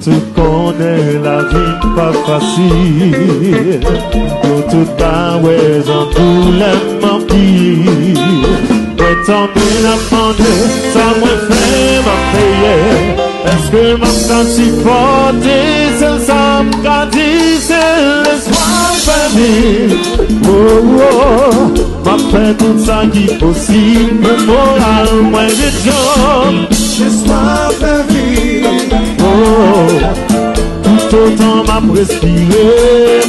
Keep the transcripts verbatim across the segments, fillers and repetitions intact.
Tout konnen lavi m pa fasil. Nou tout pa wè jan doulè m anpil. Mwen tanmen ap mande sa mwen fè m ap peye. Èske m ap ka sipòte? Sèl sa m ka di se lespwa fè viv. Oh, oh. M ap fè tout sa ki posib pou moral mwen ret djanm. Lespwa fè viv. Oh, toutotan m ap respire,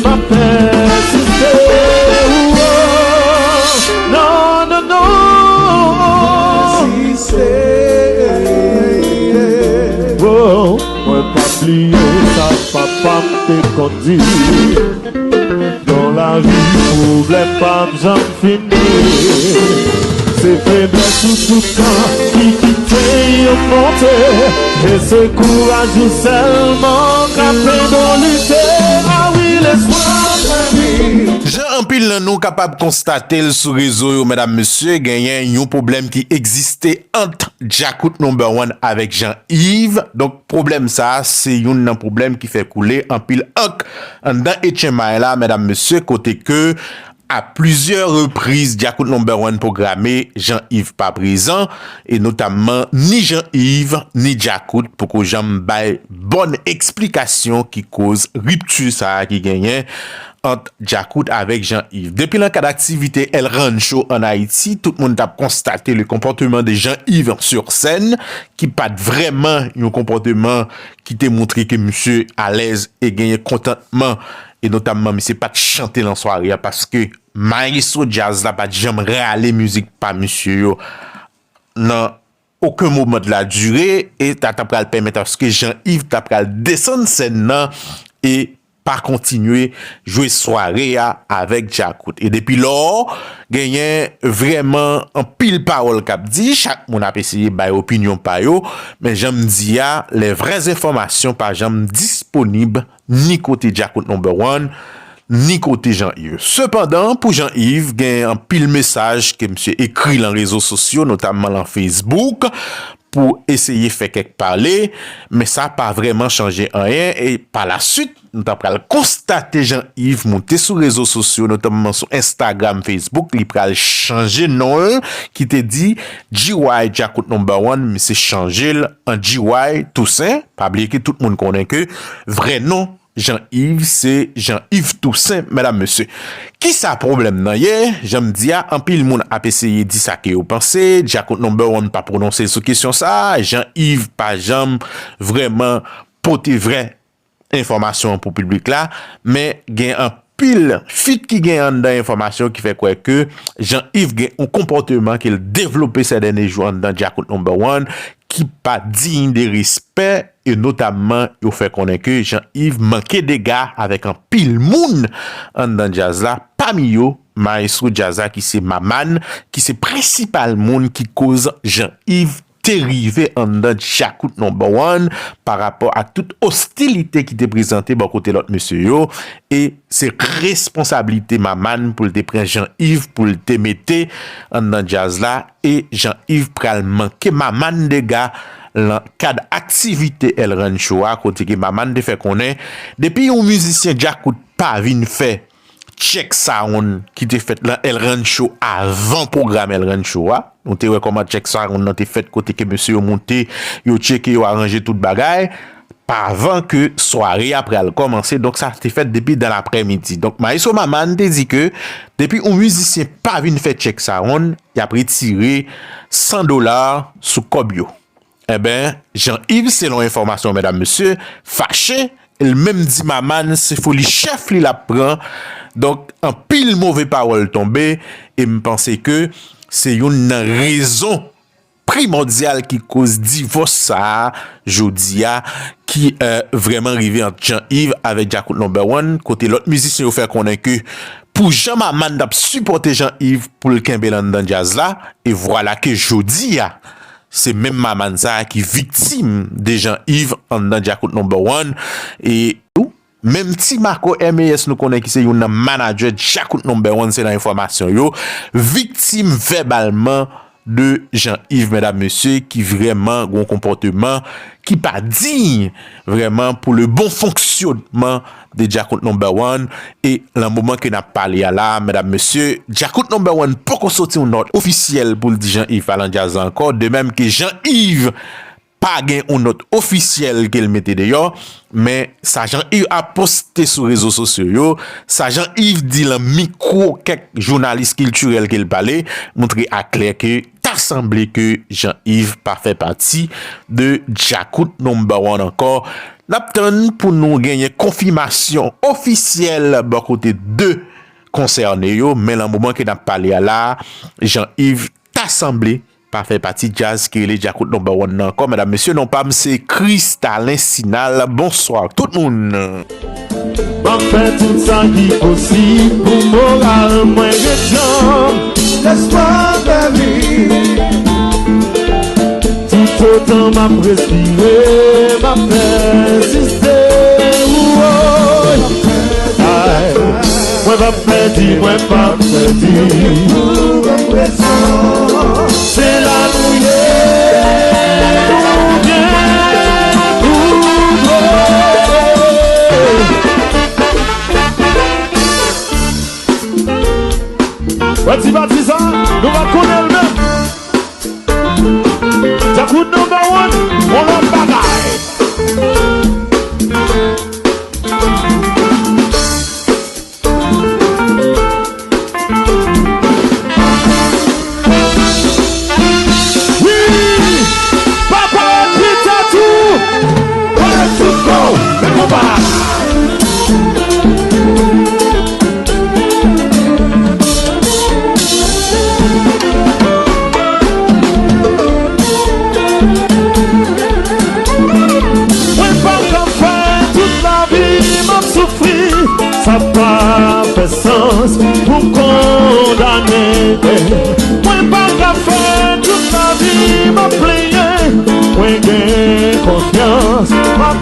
m ap pèsiste. Oh, non, non, non. Pèsiste. Oh, mwen p ap bliye sa papa m te konn di. Nan lavi, pwoblèm p ap janm fini. Se feblès ou tout tan ki kite yo monte. E se kouraj ou sèlman k ap ede w lite. A wi, lespwa fè viv. Jan anpil nan nou kapab konstate l sou rezo yo, medam, mesye, genyen yon pwoblèm ki egziste ant Djakout Number One avèk Jean Yves. Donk, pwoblèm sa a, se youn nan pwoblèm ki fè koule anpil ank anndan H M I la, medam, mesye, kote ke a plizyè repriz, Djakout Number One pwograme, Jean Yves pa prezan, e notamman ni Jean Yves, ni Djakout poko janm bay bòn eksplikasyon ki koz ripti sa a ki genyen ant Djakout avèk Jean Yves. Depi nan kad aktivite El Rancho ann Ayiti, tout moun t ap konstate le comportement de Jean Yves sur scène, ki pa t vrèman yon konpòteman ki te montre ke misye alèz e genyen kontantman, e notamman misye pa t chante nan sware a, paske maestro djaz la pa t janm rale mizik pa misye yo nan okenn moman de la dire, e ta, ta pral pèmèt aske Jean Yves ta pral desann sèn nan e pa kontinye jwe sware a avèk Djakout. E depi lò, genyen vrèman anpil pawòl k ap di, chak moun ap eseye bay opinyon pa yo, men jan m di a, les vraies informations pa janm disponib ni kote Djakout Number One, ni kote Jean Yves. Sepandan, pou Jean Yves, gen anpil mesaj ke misye ekri lan rezo sosyo, notamman lan Facebook, pou eseye fè kèk pale, men sa pa vrèman chanje anyen, e pa la swit, nou ta pral konstate Jean Yves moute sou rezo sosyo, notamman sou Instagram, Facebook, li pral chanje non l, ki te di G Y Djakout Number One, misye chanje l an G Y Toussaint. Pa bliye ke tout moun konnen ke vrè non Jean Yves, se Jean Yves Toussaint, medam, mesye. Kisa pwoblèm nan ye? Jan m di a, anpil moun ap eseye di sa ke yo panse. Djakout Number One pa pwononse sou kesyon sa a. Jean Yves pa janm vrèman pote vrè enfòmasyon an pou piblik la. Men gen anpil fit ki gen anndan enfòmasyon ki fè kwè ke Jean Yves gen yon konpòteman ke l devlope sè dènye jou anndan Djakout Number One, ki pa diy de respè, e notamman yo fè konnen ke Jean Yves manke dega avèk anpil moun anndan djaz la, pami yo maestro djaz la ki se Maman, ki se prensipal moun ki koz Jean Yves te rive anndan Djakout Number One pa rapò a tout ostilite ki te prezante bò kote lòt mesye yo, e se responsablite Maman pou l te pran Jean Yves pou l te mete anndan djaz la, e Jean Yves pral manke Maman dega lan kad aktivite El Rancho a, kote ke Maman te fè konnen depi yon mizisyen djakout pa vin fè check sound ki te fèt lan El Rancho avan pwogram El Rancho a. Nou te wè kòman check sound nan te fèt, kote ke mesye yo moute, yo tcheke, yo aranje tout bagay pa avan ke sware a pral kòmanse. Donk, sa te fèt depi dan laprèmidi. Donk, maestro Maman te di ke depi yon mizisyen pa vin fè check sound, y ap retire san dola sou kòb yo. Enben, Jean Yves, selon enfòmasyon, medam, mesye, fache, e l menm di Maman se foli chèf li l ap pran. Donk, anpil move pawòl tonbe, e m panse ke se youn nan rezon primòdyal ki koz divòs sa a jodi a, ki, eh, vrèman rive ant Jean Yves avèk Djakout Number One, kote lòt mizisyen yo fè konnen ke pou jan Maman t ap sipòte Jean Yves pou l kenbe l anndan djaz la, e vwala ke jodi a, se menm Maman sa a ki viktim de Jean Yves anndan Djakout Number One, e tou, menm Ti Marco M A S nou konnen ki se youn nan manadjè Djakout Number One, se nan enfòmasyon yo, viktim vèbalman de Jean Yves, medam, mesye, ki vrèman gen yon konpòteman ki pa diy vrèman pou le bon fonksyonman de Djakout Number One. E nan moman ke n ap pale a la, medam, mesye, Djakout Number One poko soti yon nòt ofisyèl pou l di Jean Yves pa nan djaz la ankò, de menm ke Jean Yves pa gen yon nòt ofisyèl ke l mete deyò, men sa Jean Yves ap poste sou rezo sosyo yo, sa Jean Yves di lan mikwo kèk jounalis kiltirèl ke l pale, montre aklè ke ta sanble ke Jean Yves pa fè pati de Djakout Number One ankò. N ap tann pou nou genyen konfimasyon ofisyèl bò kote de konsène yo, men lan moman ke n ap pale a la, Jean Yves ta sanble pa fè pati djaz ki rele Djakout Number One nan ankò. Medam, mesye, non pa m se Kristalin Sinal. Bonswa tout moun. M ap fè tout sa ki posib pou moral mwen ret janm. Lespwa pèmi. Toutotan m ap respire, m ap pèsiste. Wouwoy. Ay. Mwen p ap pèdi, mwen p ap pèdi. Se la nou ye, nou byen, nou dwe. Wè ti pati sa, nou pa konnen l menm. Djakout Number One, on lòt bagay. Wi! Papa Pita tou! Wè tout kò w, men konpa! Mwen pa ka fè tout lavi m ap soufri, sa pa fè sans pou m kondane. Mwen pa ka fè tout lavi m ap plenyen, mwen gen konfyans, m ap